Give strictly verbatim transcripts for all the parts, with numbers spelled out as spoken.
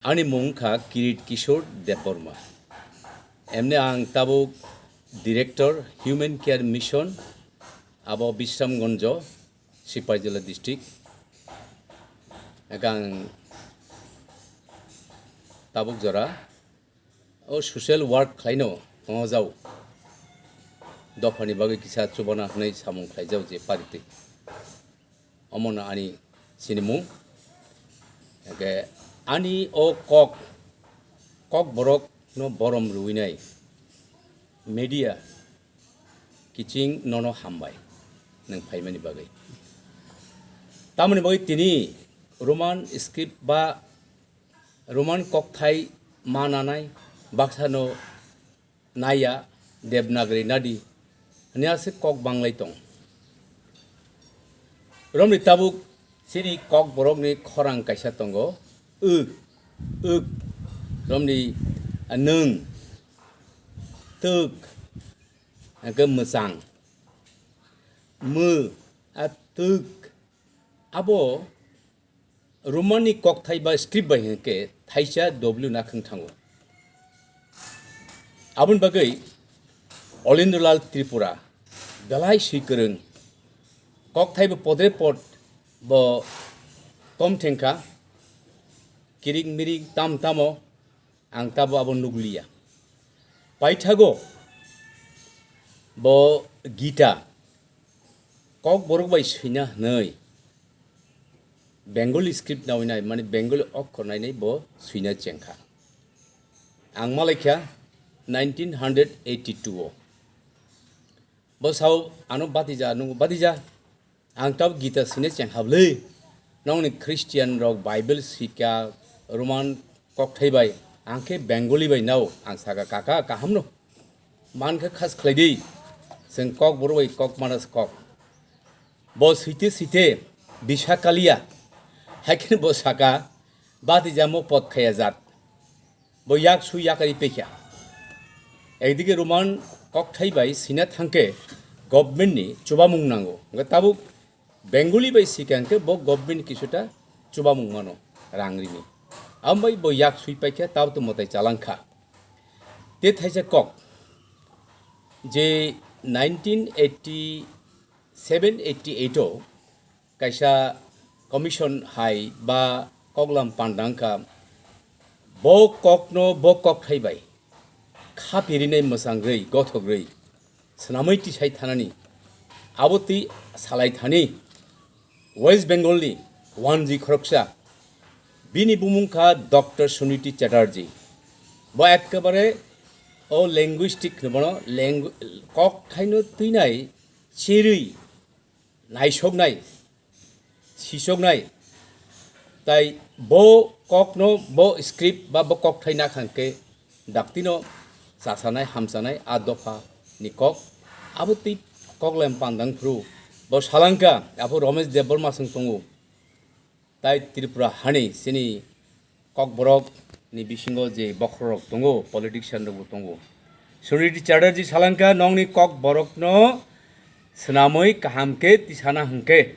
Ani mung kha Kirit Kishore Debbarma. Emni ang tabuk Director Human Care Mission, abo Bisramganj, Sipaijala District. Ekang tabuk jora o social work khlaino tongo jau. Dophani bagwi kisa chubana hwnwi samung khlaijak je paritwi. Omono ani sinimung. Hwnkhe ani o kok, kok borokno borom rwinai media kiching nono hambai nwng phaimani bagwi. Tamoni bagwi tini Roman script ba Roman kokthai ma nanai, baksano naiya, Devanagari nadi, hwnwi aswk kok banglai tong. Romni tabuk chini kok borokni khorang kaisa tongo, uk, uk, romni, ah, nwng, twk, hwnkhe mwchang, mw, ah, twk, abo Romanni kokthai ba script bai hwnkhe thaisa W nakhwng thango. Aboni bagwi Olindrolal Tripura belai swi kwrwng, kokthai bo podre pod bo tom thengkha, kirik mirik tam tamo ang tabo abo nukliya. Paithago bo Gita kok borok bai swina hwnwi Bengali script nawi nai, mane Bengali okkor nainai bo swina chengkha. Ang malaikha nineteen hundred eighty-two o. Bo sao ano batija, nungo batija, ang tabo Gita sine chengkha bwlwi. Nongni Christian rok Bible sika, Roman kokthai bai, ang khe Bengali bai nao, ang saka kaka kahamno. Mankhe khas khlaidi, chwng kok borok bai kok manas kok. Bo swite swite bisa kaliya, haikheno bo saka, batijamo pot khaya jat. Bo yak sui yakari pekha. Ekdige Roman kokthai bai sina thangkhe government ni chubamung nango. Hwnkhe tabuk Bengali bai sika hwnkhe bo government kisuta chubamung mano rang rini. Ambai bo yak sui paikha, tabuk to mwtai chalangkha. Te thaisa kok je nineteen eighty seven eighty eight o kaisa commission hai ba koklam pandang kha, bo kokno bo kokthai bai khapirinai mwchang rwi, gothok rwi, swnamwi tisai thanani, abo twi salai thani West Bengal ni wanji khoroksa, bini bumung kha Doctor Suniti Chatterjee. Bo ekkebare o linguistic hwnwi bono langu-, kokthaino twinai cherwi naisoknai, sisoknai, tai bo kokno, bo script ba bo kokthai nakhang khe daktino chasanai, hamsanai, a dopha ni kok, abo twi koklem pandang phuru bo salangka, abo Romesh Debbarma swng tongo. Tai Tripura hani chini Kokborok ni bisingo je bokhorok tongo, politician rokbo tongo. Suniti Chatterjee salangkha, nongni Kokborokno swnamwi kaham khe tisana hwnkhe,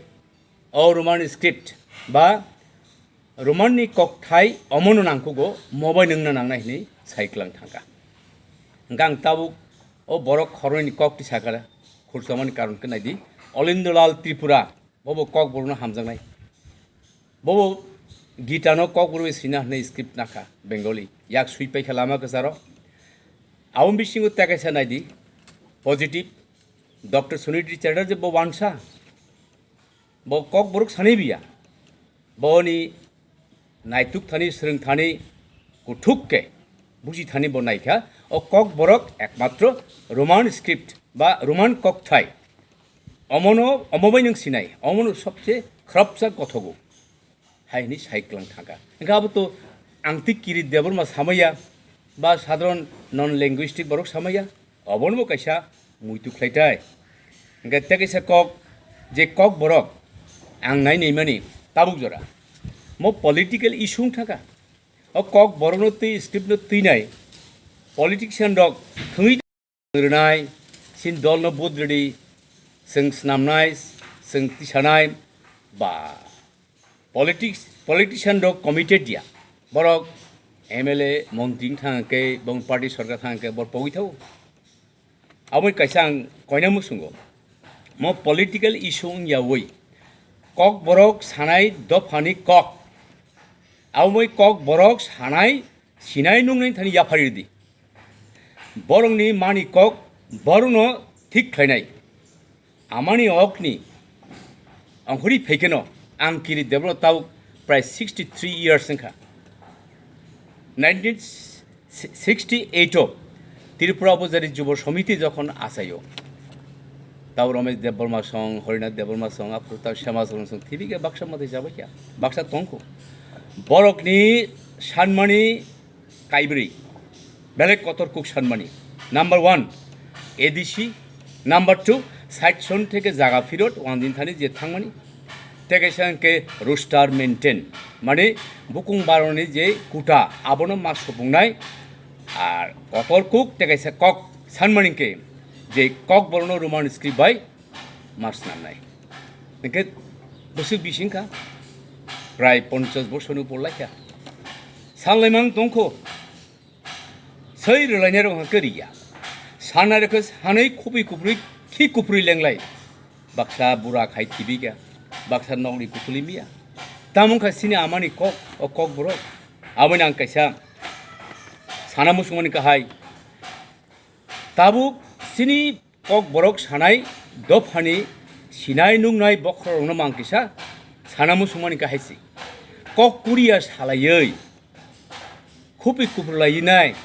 o Roman script ba Roman ni kokthai omono nangkukgo, mobai nwngna nangnai hwnwi saiklang thangkha. Hwnkhe ang tabuk o borok khoroknwi ni kok tisakha, khursamani karon khe naidi, Olindolal Tripura. Bobo Kokborokno hamjaknai. Bobo Gita no Kokborok bai swina hwnwi script nakha Bengali. Yak swi paikha lama kwcharo. Aboni bisingo tei kaisa naidi, positive. Doctor Suniti Chatterjee bo wansa. Bo Kokborok sanai biya. Boni naituk thani, swrwng thani, kuthuk khe buji thani bo naikha. O Kokborok ekmatro Roman script ba Roman kokthai. Omono, omo bai nwng sinai, omono sobse khoroksa gothogo. Hai hwnwi saiklang thangkha. Hwnkhe abo to ang twi Kirit Debbarma samaya ba sadharon non linguistic borok samaya. Obono bo kaisa muitu khlai tai. Hwnkhe tei kaisa kok, je Kokborok ang nai naimani tabuk jora. Mo political issue wng thangkha. O Kokborokno twi script no twinai politician rok thwngwi rwnai, sin dolno vote rwdi, chwng snamnai, chwng tisanai, ba politics, politician rok committed ya. Borok M L A, montri wng thang khe, bong party sorkar thang khe, bor pogwi thago. Aboni kaisa ang koina musungo. Mo political issue wng yaui. Kok borok sanai dophani kok. Aboni kok borok sanai sinai nungnai thani yaphari di. Borokni mani kok borokno thik khlainai. Amani okni angkhori phaikeno ang kiri develop tau prai sixty three years wngkha. Nineteen sixty eight o Tripura Upojati Jubo Samiti jokhon achaio, tau Ramesh Debbarma song, Harinath Debbarma song, aphuru tau Sema Sorong song, thibike baksa mwtai chabaikha, baksa tongkho. Borokni sanmani kaibrwi belai kotor kuk sanmani. Number one, A D C. Number two, side son theke jaga phirot, wangdin thani je thangmani. Tei kaisa hwnkhe roster maintain, mane bukung baroni je kuta, abono ma supungnai. Ar kotor kuk tei kaisa kok sanmani hwnkhe je kok borokno Roman script bai ma snamnai. Hwnkhe bwswk bising kha, prai ponchas bosorni upor lai kha. Sanlaimang tongkho, soi rwlainai rok hwnkhe riya. Sanai rok khe sanwi khupui kuprui, khi kuprui lenglai. Baksa bura khai thibika, baksa nokni kutuli miya. Tamo wngkha chini amani kok, o kok borok. Aboni ang kaisa sana muchungmani kahai. Tabuk chini kok borok sanai dophani sinai nungnai bokhorokno mang kisa sana muchungmani kahai se. Kok kuriya salaiwi, khupui kuprulaiwi nai,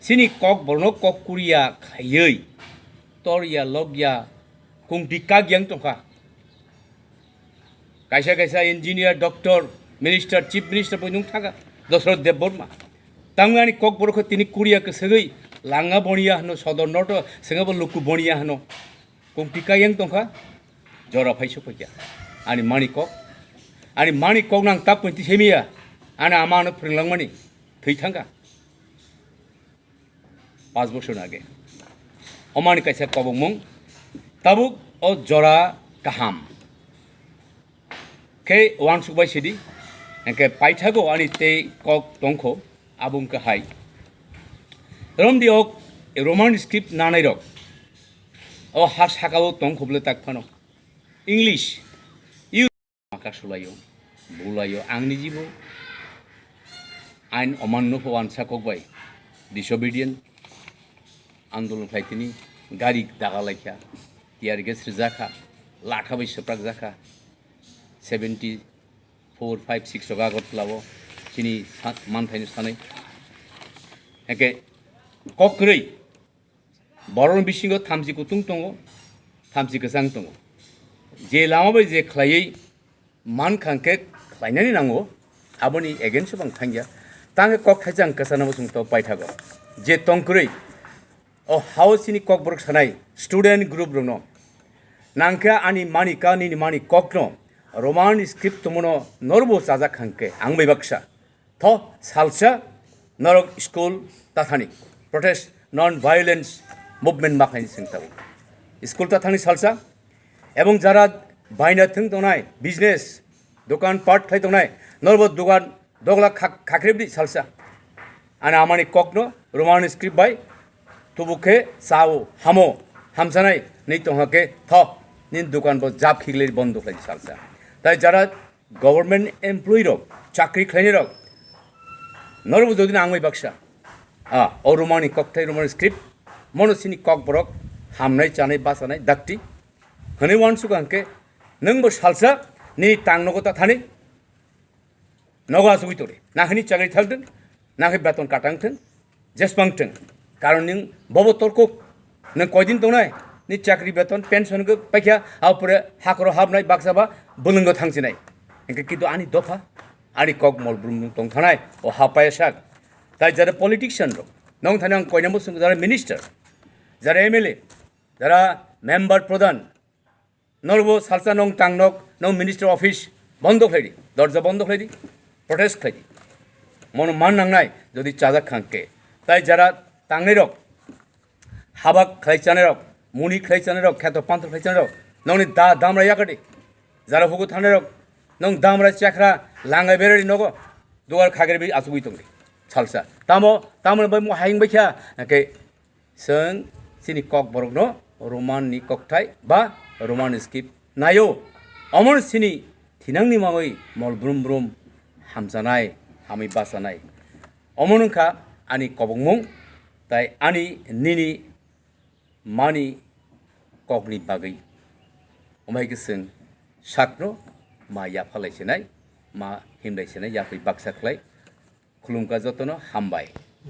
chini kok borokno kok kuriya khlaiwi, torya lokya kungti kak yang tongkha. Kaisa kaisa engineer, doctor, minister, chief minister bo nung thaga, Dosrot Debbarma. Tangwi ani kok borokho tini kuriya kwswgwi langa boniya hwno, sodor noto sengabo luku boniya hwno. Kungti kayang tongkha, jora phai sokphaikha. Ani mani kok, ani mani kok nang tak pun tisemiya, ani ama ano phwrwnglangmani thwi thangkha. Panch bosor age. Omani kaisa kobokmung, tabuk o jora kaham khe uansuk bai sidi, hwnkhe paithago ani tei kok tongkho, abo wngkha hai. Romdi ok Roman script nanairok o ha sakao tongkho bwle tak phano. English, Maka sulaio, bulaio, ang ni jibo ain omanno pho wansa kok bai disobedient andolon khlai tini, gari daga laikha, tear gas rijak kha, latha bai swprak jak kha, seventy four, five, six o Agartala o chini sa-, manthaino sanai. Hake kok kwrwi. Borokni bisingo thamchi kutung tongo, thamchi kwchang tongo. Je lama bai je khlaiwi mankha hwnkhe khlainani nango, aboni against o bo ang thangya. Tangkhe kok thaisa ang kwchana bo chwng to paithago. Je tongkwrwi o hao chini kokborok sanai student group rokno nangkhe ani mani ka nini mani kokno Roman script tongmano norbo chajak hwnkhe ang bai baksa. Tho salsa norok school tathani protest non violence movement makhaini sengtao. School tathani salsa ebong jara baina thwng tongnai business dokan part khlai tongnai norbo dogan dogla khak-, khakribdi salsa. Ani amani kokno Roman script bai tubukhe sao hamo hamsanai ni tongha khe tho nini dokan bo jab khiglai bondo khlai salsa. Tai jara government employee rok, chakri khlainai rok, norok bo jodi nangbai baksa, ah, o Romani kokthai, Romani script, mono chini kokborok hamnai, chanai, bachanai, dakti, hwnwi uansukha hwnkhe, nwngbo salsa nini tang nogo ta thani, nogo asugwi tongdi, nakhini chakri thang thung, nakhe beton katang thung, Jesbang thung. Karon nwng bobo torkuk. Nwng koidin tongnai? Ni chakri beton, pension khe paikha, apore hakoro habnai baksa ba bwlwngo thangsinai. Hingke kintu ani dopha, ani kok mol brum tong thanai, o ha paya sak. Tai jara politician rok, nong thani ang koinamo sung jara minister, jara M L A, jara member pradhan, Norbo salsa nong tang nok, nong minister office bondo khlai di, dorja bondo khlai di, protest khlai di. Mono man nangnai, jodi chajak khang khe. Tai jara tangnai rok, habak khlai chanai rok, muni khlai chanai rok, kheto panthor khlai chanai rok, nongni da damra yakadi. Jara hugu thanai rok, nong damra chakra langai berari nogo, dugar khagre bi asugui tongdi. salsa. Tamo, tamo bai mo hayung bai kha, hake chwng chini kok borokno Roman ni kokthai ba Roman script naio. Omono chini thinangni mangwi mol brum brum hamjanai, hamwi bachanai. Omo wngkha ani kobongmung, tai ani nini mani kokni bagwi. Omo hai khe chwng sakno ma yaphalai sinai, ma himlai sinai, yapri baksa khlai. Khulumkha jotono, hambai.